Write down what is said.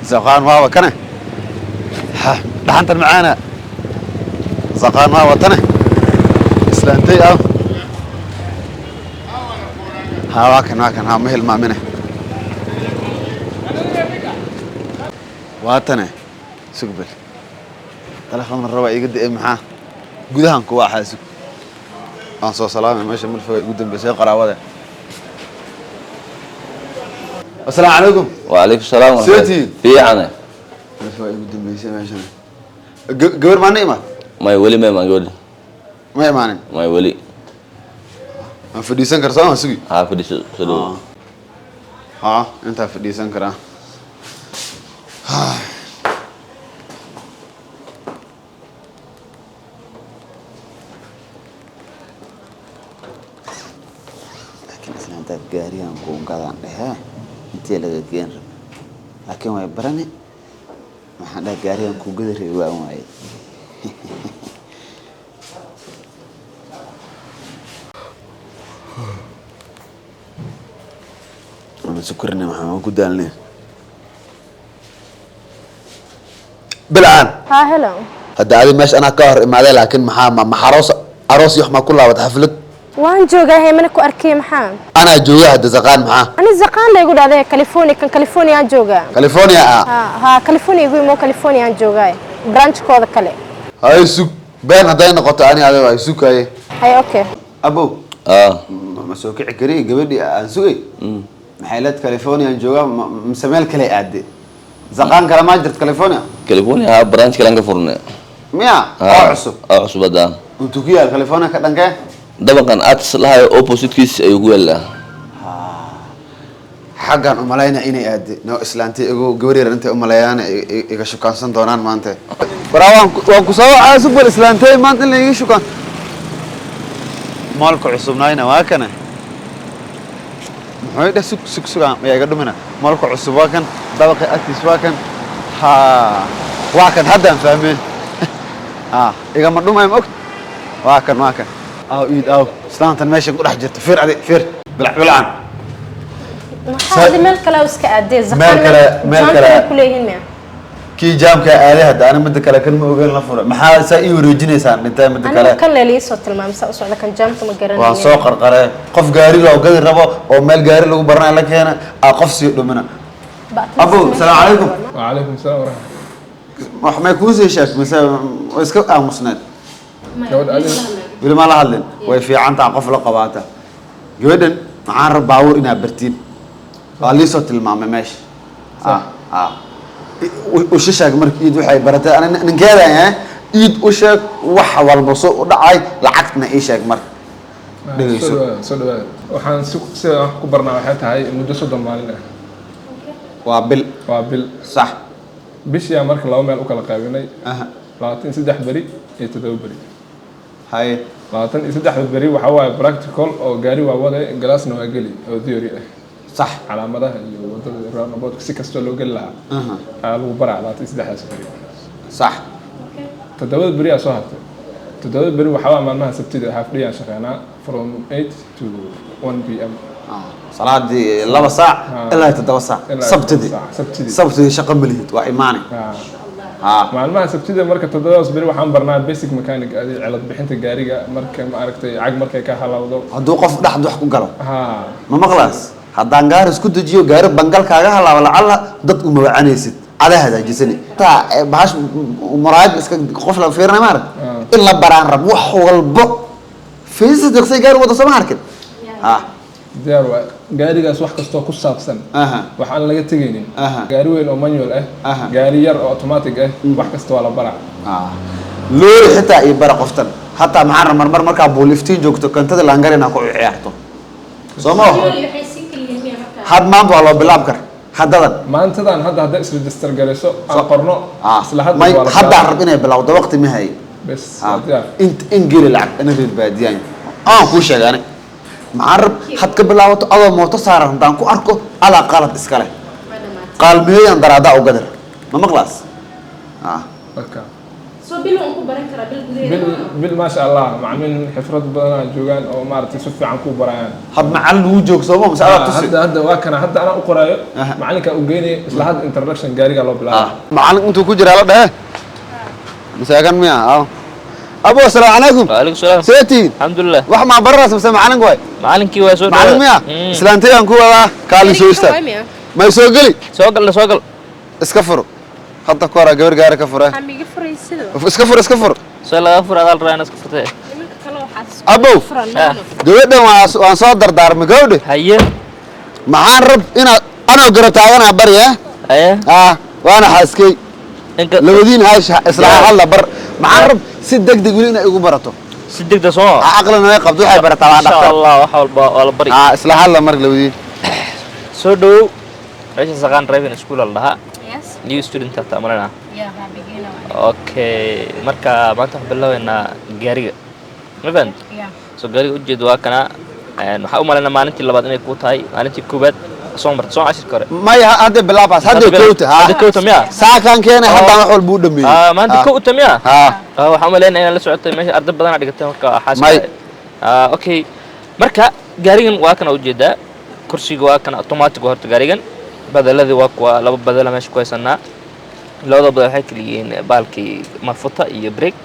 Zaqaan waaba kane. Ha, dhaxantan macaana. Zaqaan waaba tane. Islaantay ah. Ha, waa kan, waa kan. Ha, ma hilmaamine. Waa tane. Sugbel. Telefoon raba iga da'ay maxaa? Gudahan ku waxaa sug. Aan soo salaamay meesha malfoga ugu dambeysay qaraabada. Assalaamu calaykum. وعليكم السلام ورحمة الله. سيتي. في أنا. Malfoga ugu dambeysay meeshan. Gabar maana imaad? ما ولي ما ما قول. Ma imaanin. ما ولي. Waan fadhiisan karaa soo ma sugi? ها في سلو. Ha, intaa fadhiisan karaa. Laakiin islaantaa gaarigan kuungadaan dhehee intee laga geen raba, laakiin way barani. Maxaan dhaha, gaarigan kuugada rabi waan waaye. Ama sukarne maxaan ku daalnay bilcaan. Haa, hello. Hadda adi meesha anaa ka hor imaaday, laakiin maxaa ma aroos aroos iyo wax maa ku laabat xaflad? Waan joogaa hee, mana ku arkay maxaa? Anaa jooga hadda. Zaqaan maxaa? Ani Zaqaan laygu dhahday, California kan, California aan joogaa. California ah? Ha ha, California igu imo, California aan joogaa, branchkooda kale. Hay, sug, been hadday noqoto ani adiga ay sugaye. Hay, okay. Abow. اه. Ma soo kici kari gabadhii aan sugay. Maxay leed California aan joogaa? Mise meel kale aade? Zaqaan kale maa jirto California? كاليفورنيا ها، branch كلام كفرنا. Miya oo cusub? اه، cusub هذا. Intuu ku yaal California ka dhankee? dabaqan ads lahayo opposite-kiis ayuu ku yaalaa. Xaggan umalaynaa inay aade noo islaantay igu gabar yar intay umaleeyaan iga shukaansan doonaan maanta. Waraa waan ku soo wacaa, sug bal islaantay maanta in la iga shukaan. Mallka cusubnaayna waa kana. Muxuu dheh? Sug, sug, sugaan ayaa iga dhumina. Mallka cusub waa kan, dabaqa agtiis waa kan. Ha, waa kan, haddaan fahmeen. Ha, igama dhumayo, ma og? Waa kan, waa kan. Aw iid, aw islaantan meeshan ku dhex jirta. Fiir adi, fiir bilcan. Maxaa adi meel kale oo iska aadee Zaqaan? Meel kale- meel jaam kale- ku leeyihiin miya? Kii jaamka aaday hadda. Ani midda kale kan ma ogeyn la furay. Maxaa saa ii wareejinaysaan dhintay midda kale? Anigu kan lee soo tilmaamay, saa u socda kan jaamka ma garanayo. Waan soo qarqaree. Qof gaari loo gadi rabo oo meel gaari lagu baranayo la keena aa qof sii dhumina. Abow, salaamu calaykum. وعليكم السلام ورحمة. Wax may kuu sii sheeg mise way iska aamusneed? Gabadha adiga. Weli ma la hadlin. Way fiican taha qof la qabaata gabadhan. Maxaan rab baabuur inaad bartiin, waa liisoo tilmaamay meesha. Ah ah, usha sheeg marka iid waxay baratay. Ani ninkeeda iid u sheeg wax walba soo u dhacay, lacagtna ii sheeg marka. Dhegeyso. Soo dhawaada, soo dhawaada. Waxaan si sida wax ku barnaa waxay tahay muddo 30 maalin ah. Waa bil. Waa bil. Sax. Bishiyaa marka laba meel u kala qaybinay. 23 beri iyo 7 beri. Haye. 23da beri waxaa waaye practical oo gaari waa wade, classna waa geli oo theory ah. Sax. Calaamadaha iyo wadada roundabout si kastoo loo geli lahaa ayaa lagu baraa 23daas beri. Sax. 7da beri aa soo hartay. 7da beri waxaa waa maalmaha Sabtida, half day aan shaqeynaa, from 8 to 1 p.m. Salaadii 2 saac ilaa 7 saac. Ilaa Sabtidii. 7 saac, Sabtidii. Sabtidii shaqo malihid, waa imaanay. Ha. Maalmaha Sabtida marka 7daas beri waxaan barnaa basic mechanic, adi cilad bixinta gaariga, marka ma aragtay cag markay ka halawdo. Hadduu qof dhexda wax ku galo. Ha. Ma maqlaas? Haddaan gaari isku dejiyo, gaari bangal kaaga halaabo, lacalla dad uma wacanaysid, adaa hagaajisani taa bahash muraayad iska qof la fiirinay ma arag. In la baraan rab wax walbo fiisa deqsay gaari wada, soo ma arkin? Ha. Diyaar waa gaarigaas wax kastoo ku saabsan. Wax aan laga tegaynin. Gaari weyn oo manual ah, gaari yar oo automatic ah, wax kasta waa la baraa. Loori xitaa iyo bara qoftan hataa. Maxaan rab marmar markaa buuliftiin joogto kantada laangar inaa ku ciyaarto, soo ma oho? Had maanta waa loo bilaab kar haddadan. Maantadan hadda hadda isregister garayso, aan qorno, isla hadda may waa la haddaan bilaabaa. Rab inay bilowdo, waqti ma hay. Bes, waa diyaar. Int in geli lacag ina reer baadiyaan aan kuu sheegay. Ani maxaan rab had ka bilaabato adoo mooto saaran haddaan ku arko adaa qalad iskale qaalmeeyaan daraadaa u gadar. Ma maqlaas? Marka Soo bil waan ku baran karaa, bil gudaheeda? Bil bil, maasha Allah, macalimiin xirfad badanaa joogaan oo maaragtay si fiican ku barayaan. Had macallin uu joog sooma, mise adaa tusi? Hadda waa kana, hadda anaa u qoraayo, macalinkaa u geynaya, isla hadda introduction gaarigaa loo bilaabay. Macallin intuu ku jiraa la dhehe masaakan miya? Aw, abo, asalaamu calaykum. وعليكم السلام. Seetiin? الحمد لله. Wax maa baranays mise macallin waay? macalinkii waa soo Macallin miya? Islaantayaan ku wadaa, kaalin soo istaag, may soo geli. Soo gal, soo gal. Iska furo, hadda ku horaa gabar gaari ka fure. Amiga furaysido. Iska fur, iska fur. Soo laga fur, adaal rabaa inaad iska furtee. Nimanka kale waxaas Abow. furan. Gabadhan waan soo dardaarmay gabadhe. Haye. Maxaan rab inaad anoo garab taaganaa bari eh. Haye. Ah, waana xaaskey. Inka labadiin haash isla hadla bar. Maxaan rab si degdeg weli inay igu barato. Si degdeg soo. Ah, aqlina way qabto, waxay barataa waa insha dhaqtar. Allah, wax walba waa la bari. Ah, isla hadla marka labadiin. Soo dhowow, meesha Saqaan Driving School la dhahaa. Yes. New student hata amalena. Yeah, waa beginner. Okay, marka maanta waxaan bilaabeynaa gaariga, ma fahant? Yeah. So gaariga ujeed waa kana. Waxaa u malaynaa maalintii labaad inay kuu tahay, maalintii koowaad soo martay soo cashirka hore. Maya, hadda bilaabaas hadda kowta. Hadda kowta miya? Saakaan keenay, haddaan wax walba u dhameeyey. Ah, maanta kow uta miya? Ha. Ah, waxaan u malaynaya inaad la socotay meesha arday badan aa dhigatay marka xaaska. May. Ah, okay, marka gaarigan waa kana ujeedaa, kursiga waa kana, automatic waa. Horta gaarigan badaladii waa kuwa, laba badala meesha ku haysanaa. Labada badal waxay kala yihiin baalkii mafuta iyo brake.